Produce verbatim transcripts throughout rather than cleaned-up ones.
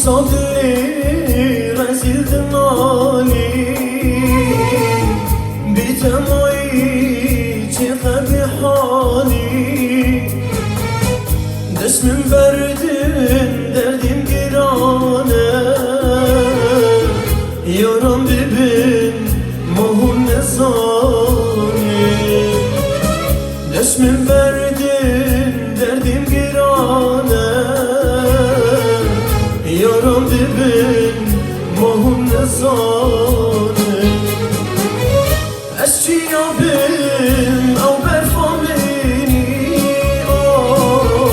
Sa dilê rezîl dinalî, bî temayî çê qebî halî. Dest min berdin derdîm giran e, yaran dibin ma hûn nezanî. Dest min berdin derdîm giran e, yaran dibin ma hûn nezanî. Ez çiya bim ew berfa minî, oh,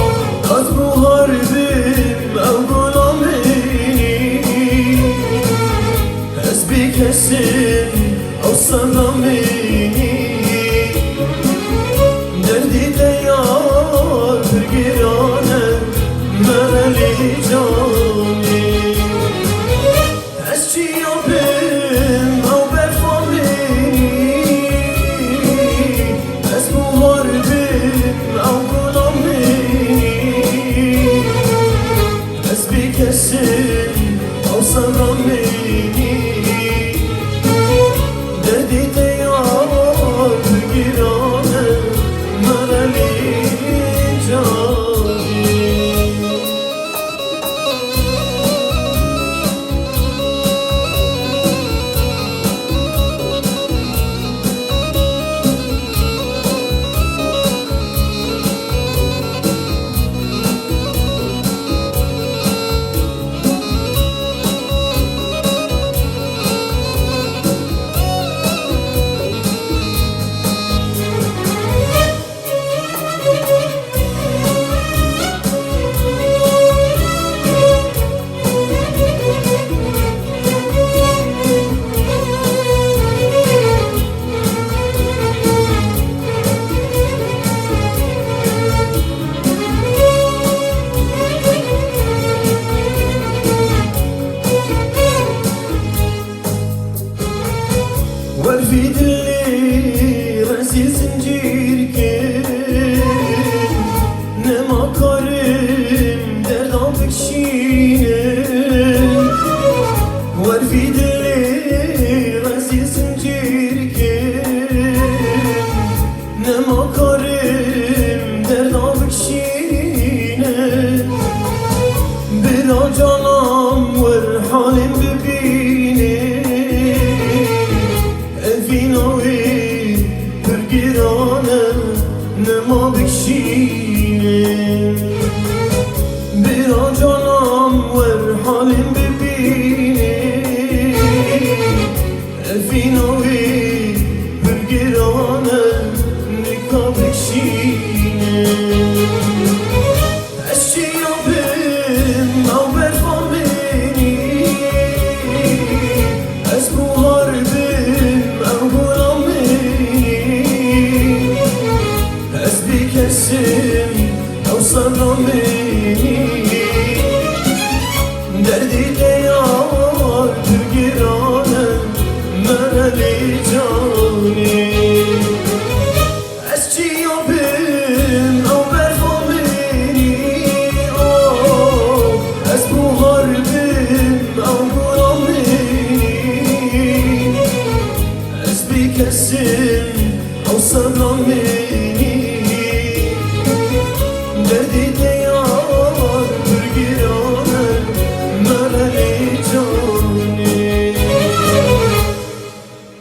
ez buhar bim ew gula minî. Ez bêkesim ew sebra minî. Derdî te yar pir giran e, merelî canî. Ez çiya bim ew berfa minî, ez buhar bim ew gula minî. Ez bêkesim ew sebra minî. Derdî te yar pir giran e, merelî canî. Wer vî dilê rezîl zincîr kir, nema karim derda bikişînim. Wer vî dilê rezîl zincîr kir, nema karim derda bikişînim. Bira canam wer halîm bibîne, evîna wî pir giran e, nema bikişîne. Bira canam wer halîm bibîne, evîna wî pir giran e, nika bikişîne. Ez çiya bim ew berfa minî, ez buhar bim ew gula minî. Ez bêkesim ew sebra minî. Derdî te yar pir giran e, merelî canî. Ez çiya bim ew berfa minî, oh, ez buhar bim ew gula minî. Ez bêkesim ew sebra minî. Derdî te